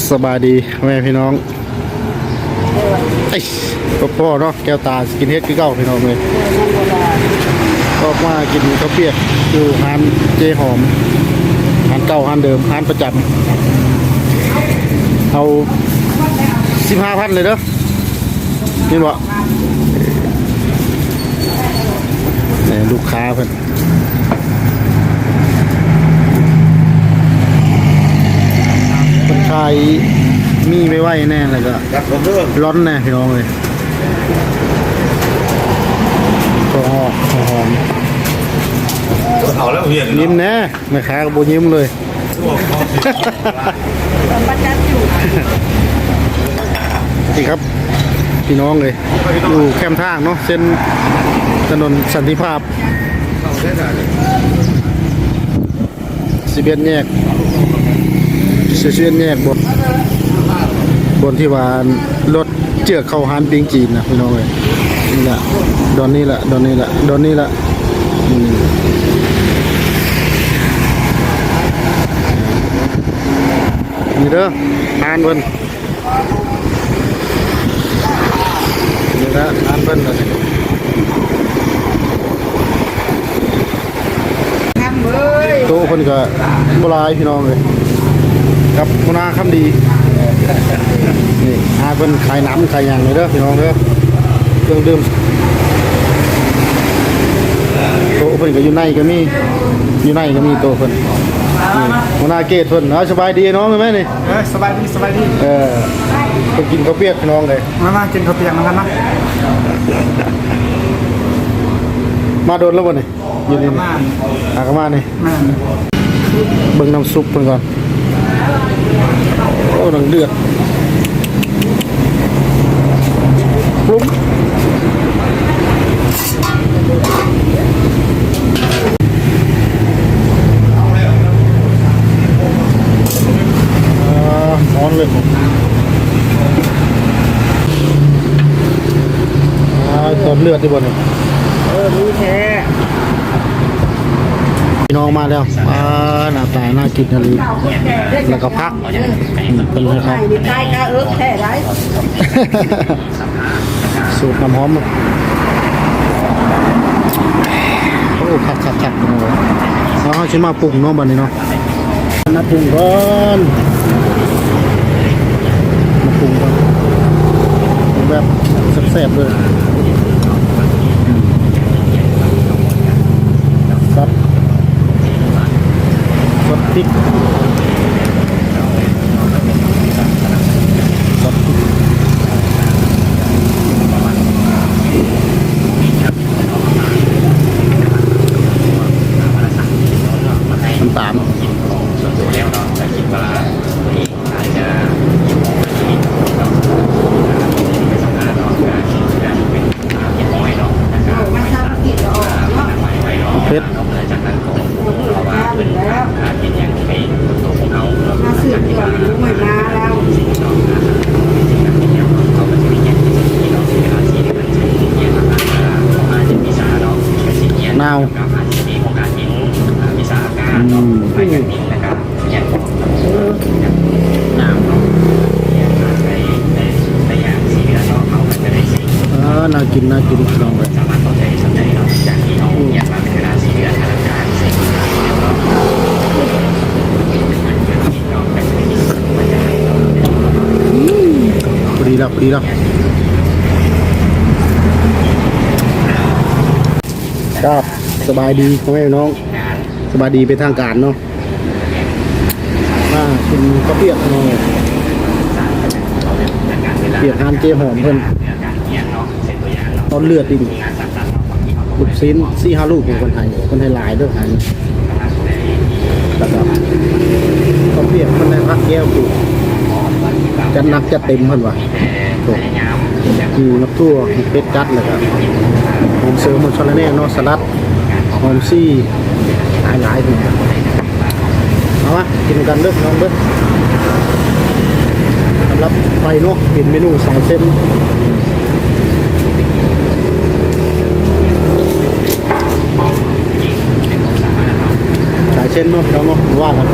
ສະບາຍດີພໍ່ແມ່ພີ່ນ້ອງ ເອີຍ ພໍ້ເນາະ ແກ້ວຕາສະກິນເຮັດຄືເກົ່າພີ່ນ້ອງເອີຍ. ອອກມາກິນເຂົ້າປຽກຢູ່ຮ້ານເຈຫອມ ຮ້ານເກົ່າຮ້ານເດີມ ຮ້ານປະຈຳ. ເອົາສິບຫ້າພັນເລີຍເດີ ເຫັນບໍ່? ນີ້ລູກຄ້າເພິ່ນ ເພິ່ນຂາຍໝີ່ໄວໆແດ່ ແລ້ວກໍລ້ອນແດ່ພີ່ນ້ອງເອີຍ. ຖົ່ວງອກ ຫົວຫອມ ເຂົາແລ້ວເຫັນ ຍິ້ມແດ່ ແມ່ຄ້າກໍບໍ່ຍິ້ມເລີຍ. ປະຈຳຢູ່ ນີ້ຄັບ ພີ່ນ້ອງເອີຍ ຢູ່ແຄມທາງເນາະ ເສັ້ນຖະໜົນສັນຕິພາບ ສິບເອັດແຍກ ສິບເອັດແຍກ ບ່ອນ ບ່ອນທີ່ວ່າລົດ ເຈື່ອເຂົ້າຮ້ານປີ້ງຈີນນະພີ່ນ້ອງເອີຍ. ນີ້ລະ ດອນນີ້ລະ ດອນນີ້ລະ ດອນນີ້ລະ ອືມ ນີ້ເດີ ຮ້ານເພິ່ນ ນີ້ລະ ຮ້ານເພິ່ນລະນີ້. ໂຕະເພິ່ນກໍບໍ່ຫຼາຍພີ່ນ້ອງເອີຍ ກັບຫົວໜ້າຄຳດີ. ນີ້ ຫາເພິ່ນຂາຍນ້ຳຂາຍຫຍັງເດີພີ່ນ້ອງເດີ ເຄື່ອງດື່ມ. ໂຕະເພິ່ນກໍຢູ່ໃນກໍມີ ຢູ່ໃນກໍມີໂຕະເພິ່ນ. ນີ້ ຫົວໜ້າເກດເພິ່ນ. ເອົາ ສະບາຍດີນ້ອງ ແມ່ນບໍ່ນີ້? ເອີ ສະບາຍດີ ສະບາຍດີ. ເອີ ເພິ່ນກິນເຂົ້າປຽກພີ່ນ້ອງເອີຍ. ມາ ມາກິນເຂົ້າປຽກນຳກັນເນາະ. ມາດົນແລ້ວບໍ່ນີ້? ຢູ່ນີ້ ຫາກະມານີ້. ແມ່ນ ເບິ່ງນ້ຳຊຸບເພິ່ນກ່ອນ. ໂອ້ ນ້ຳເດືອດ ປຸ້ມ. ອ່າ ຮ້ອນເລີຍ. ອ່າ ຕອນເດືອດຢູ່ບໍ່ນີ້? ເອີ ມີແທ້. ພີ່ນ້ອງມາແລ້ວ ອ່າ ໜ້າຕາໜ້າກິນອີ່ຫຼີ ແລ້ວກໍຜັກ ເພິ່ນໃຫ້ເຂົ້າ ໃສ່ກະເອິກແທ້ໄດ໋. ສູດນ້ຳຫອມ ໂອ້ ຄັກໆໆ. ເອົາ ເຮົາຊິມາປຸງເນາະ ບັດນີ້ເນາະ. ມາປຸງກ່ອນ ມາປຸງກ່ອນ ປຸງແບບແຊບໆເລີຍ. ອືມ ສັບ ສັບພິກ ສັບພິກ ນ້ຳຕານ. ເຜັດ ນາວ ອືມ ເອີ ໜ້າກິນ ໜ້າກິນພີ່ນ້ອງເອີຍ. ອືມ ພໍດີລະ ພໍດີລະ. ຄັບ ສະບາຍດີພໍ່ແມ່ພີ່ນ້ອງ ສະບາຍດີເປັນທາງການເນາະ. ມາກິນເຂົ້າປຽກເນາະ ປຽກຮ້ານເຈຫອມເພິ່ນ ຕອນເດືອດອີກ ລູກຊີ້ນສີ່ຫ້າລູກເພິ່ນໃຫ້ ເພິ່ນໃຫ້ຫຼາຍເດີ ໃຫ້ ແລ້ວກໍເຂົ້າປຽກເພິ່ນໃຫ້ຜັກແກ້ວປູກ ຈັດໜັກຈັດເຕັມເພິ່ນວ່າ. ໂອ້ ມີໝາກຖົ່ວ ເຜັດຈັດ ແລ້ວກໍຫອມເສີມ ຫອມສະລະແໜ່ເນາະ ສະຫຼັດ ຫອມຊີ ຫຼາຍໆ. ເອົາມາກິນນຳກັນເດີນ້ອງເດີ ສຳລັບໄປເນາະ ເປັນເມນູສາຍເສັ້ນ ສາຍເສັ້ນເນາະ ພີ່ນ້ອງເນາະ ວ່າກັນ.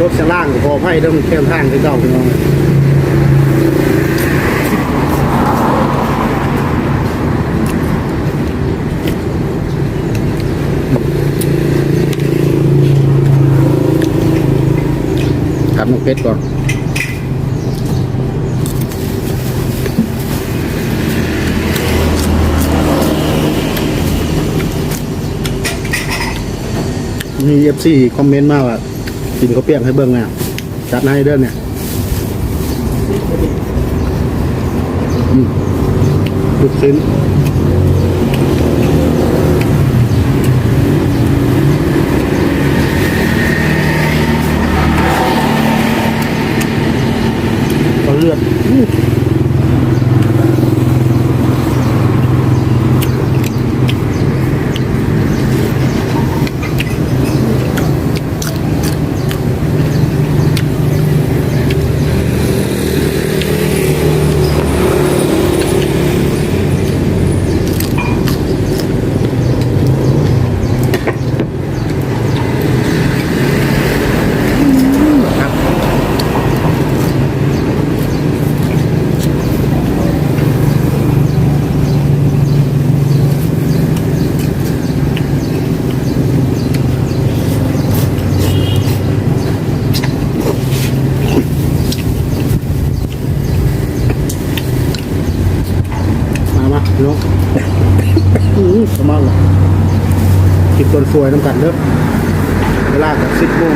ລົດສະລ່າງກໍຂໍອະໄພເດີ້ ມັນແຄມທາງຄືເກົ່າ ພີ່ນ້ອງ. ກັດໝາກເຜັດກ່ອນ. ມີເອັຟຊີຄອມເມັນມາວ່າ ກິນເຂົ້າປຽກໃຫ້ເບິ່ງແນ່ ຈັດໃຫ້ເດີ້ນີ້. ອືມ ລູກຊີ້ນ ເລືອດ ອືມ. ມາ ມາ ພີ່ນ້ອງ ອື ປະມານລະ ກິນຕົນສວຍນຳກັນເດີ້ ເວລາກໍສິບໂມງ.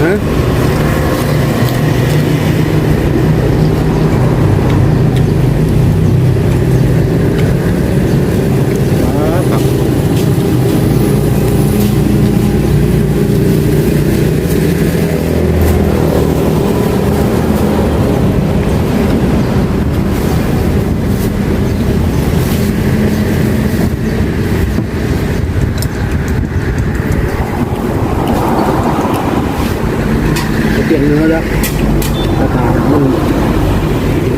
ຮະ? ປຽກເໜືອແລ້ວ ອາກາດມັນ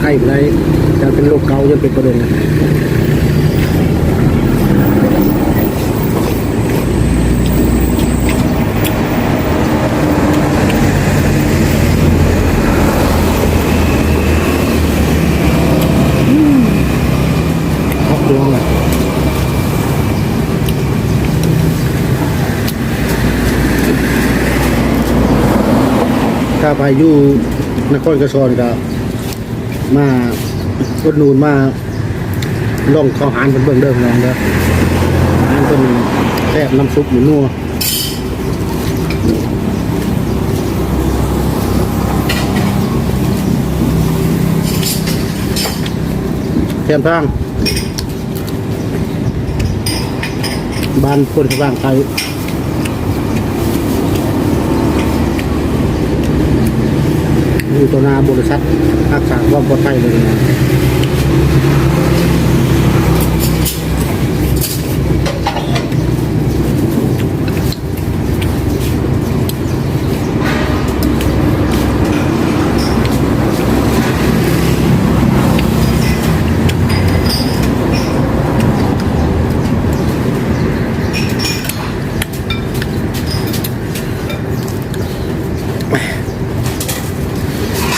ໄຂ້ບໍ່ໄດ້ ຢ້ານເປັນໂລກເກົາ ຢ້ານເປັນປະເດັນ. ຄັກດວງລະ ຖ້າໃຜຢູ່ນະຄອນໄກສອນກໍມາອຸດໜູນ ມາລອງເຂົ້າຮ້ານເພິ່ນເບິ່ງເດີ້ ພີ່ນ້ອງເດີ້ ຮ້ານເພິ່ນແຊບ ນ້ຳຊຸບນີ້ນົວ. ແຄມທາງ ບ້ານໂພນສະຫວ່າງໃຕ້ ຢູ່ຕໍ່ໜ້າບໍລິສັດຮັກສາຄວາມປອດໄພເລີຍ.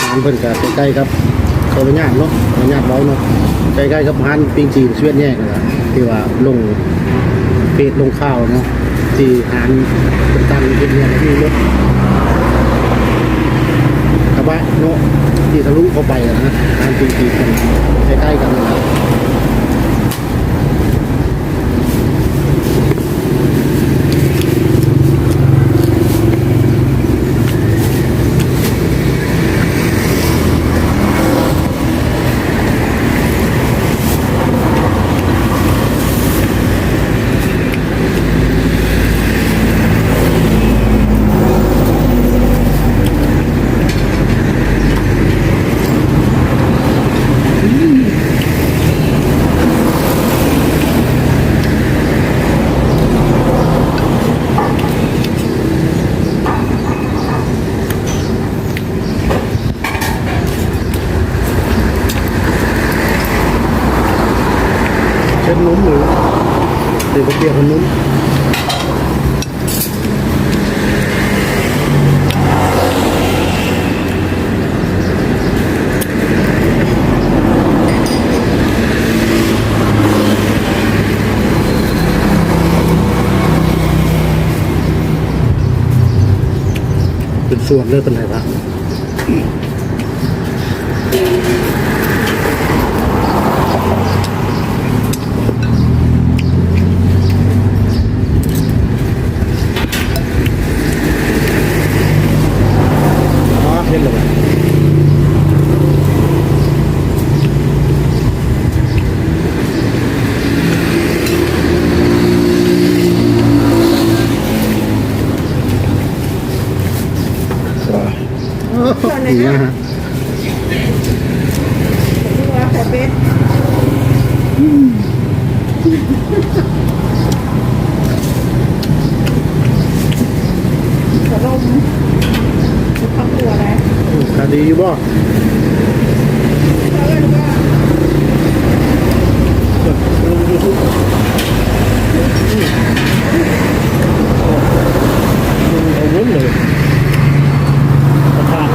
ຮ້ານເພິ່ນກະໃກ້ໆກັບ ຂໍອະນຸຍາດເນາະ ຂໍອະນຸຍາດເວົ້າເນາະ ໃກ້ໆກັບຮ້ານປີ້ງຈີນຊະເວັດແຍກ ທີ່ວ່າລົງເຟສລົງຂ່າວເນາະ ທີ່ຮ້ານເປັນຕັ້ງເຮັດວຽກ ມີລົດກະບະເນາະ ທີ່ທະລຸເຂົ້າໄປຫັ້ນນະ ຮ້ານປີ້ງຈີນເພິ່ນໃກ້ໆກັນຫັ້ນລະ. ອືມ ນົມເລີຍ ເປັນກະປຽກຂະໜົມ. ເປັນສວນເລີຍ ເປັນໄຫວະ. ອໍ ເຫັນແລ້ວ ໂອ້ຍ ດີນະ. ຂະໜົມ ຄອບຄົວໃດ ຂາຍດີຢູ່ບໍ່? ເອົາເງິນເລີຍ ປະທານ.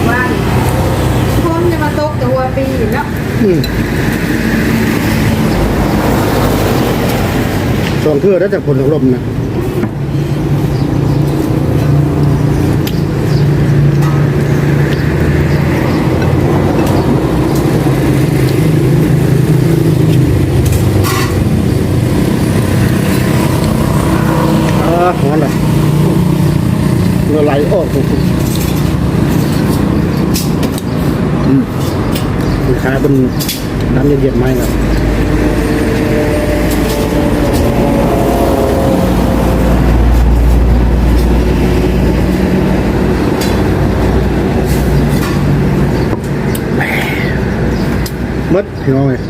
ວ່າຝົນຈະມາຕົກແຕ່ຫົວປີເນາະ. ອືມ ສອງເທື່ອແລ້ວຈາກຝົນຕົກລົມນະ. ອ່າ ຮ້ອນລະ ເຫຼືອໄຫຼອອກ. ອືມ ລູກຄ້າເພິ່ນ ນ້ຳເຢັນໆ ມາໃຫ້ແລ້ວ. ໝົດພີ່ນ້ອງເອີຍ.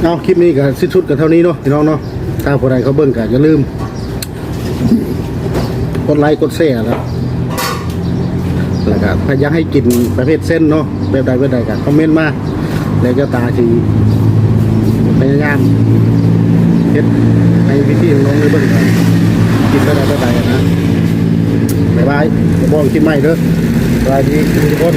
ເອົາ ຄລິບນີ້ກໍສິ້ນສຸດກັນເທົ່ານີ້ເນາະ ພີ່ນ້ອງເນາະ. ຖ້າຜູ້ໃດເຂົ້າເບິ່ງກໍຢ່າລືມ ກົດໄລກົດແຊແລ້ວ ແລ້ວກະຖ້າຢາກໃຫ້ກິນປະເພດເສັ້ນເນາະ ແບບໃດແບບໃດກະຄອມເມັນມາ ແລ້ວຈະຕາຊິພະຍາຍາມເຮັດໃຫ້ພີ່ໆນ້ອງໆໄດ້ເບິ່ງກັນ ກິນແບບໃດແບບໃດນະ. ບາຍບາຍ ພົບກັນຄລິບໃໝ່ເດີ ສະບາຍດີທຸກຄົນ.